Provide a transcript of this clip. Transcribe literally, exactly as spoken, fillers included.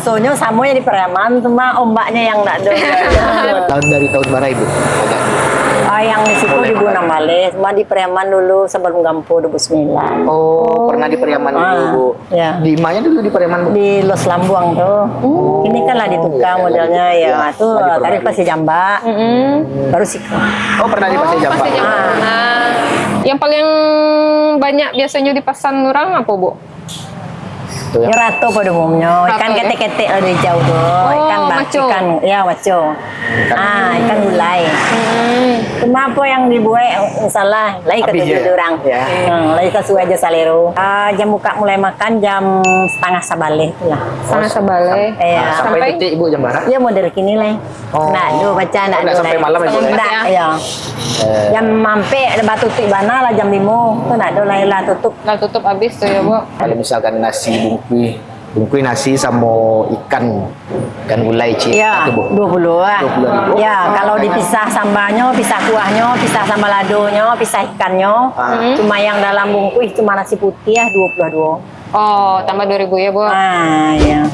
Sonyo samo yang di Pariaman, cuma ombaknya yang ndak ado. Tahun dari tahun bara, Ibu? Agak. Ah, yang di situ di Bunan Baleh, cuma di Pariaman dulu sebelum Gampo dua puluh sembilan. Oh, pernah di Pariaman dulu, Bu? Ya. Di mana dulu di Pariaman, Bu? Di Los Lambuang tu. Ini kan lah ditukar modelnya, ya. Tu tarikh Pasir Jambak. Baru siku. Oh, pernah di Pasir Jambak. Pasir Jambak. Ah. Yang paling banyak biasanya dipasan orang apa, Bu? Yo, rato pada umumnyo. Ikan ketek-ketek lah dari jauh tu. Oh, ikan bak-, ikan, ya, maco. Ah, ikan gulai. Cuma apa yang dibuat, salah, lai katuju di urang. Hmm, lai sasuai jo salero. Ah, jam buka mulai makan jam setengah sabaleh tu lah. Setengah sabaleh. Sampai titik, Ibu, jam bara? Ya, model kini lah. Oh. Ndak ado baca, ndak ado sampai malam, Ibu? Ndak, ya. Jam ampek batutuik bana lah, jam limo. Tu ndak ado lai lah tutup. Lah tutup habis tu ya, Bu. Kalau misalkan nasi bungkuih, bungkuih nasi samo ikan, ikan gulai, cik, ya, tu, Bu? Dua puluh lah. Dua puluh ribu. Ya, kalau dipisah sambalnyo, pisah kuahnyo, pisah sambal ladonyo, pisah ikannyo, cuma yang dalam bungkuih cuma nasi putih, dua puluh dua. Oh, tambah dua ribu ya, Bu? Ah, ya.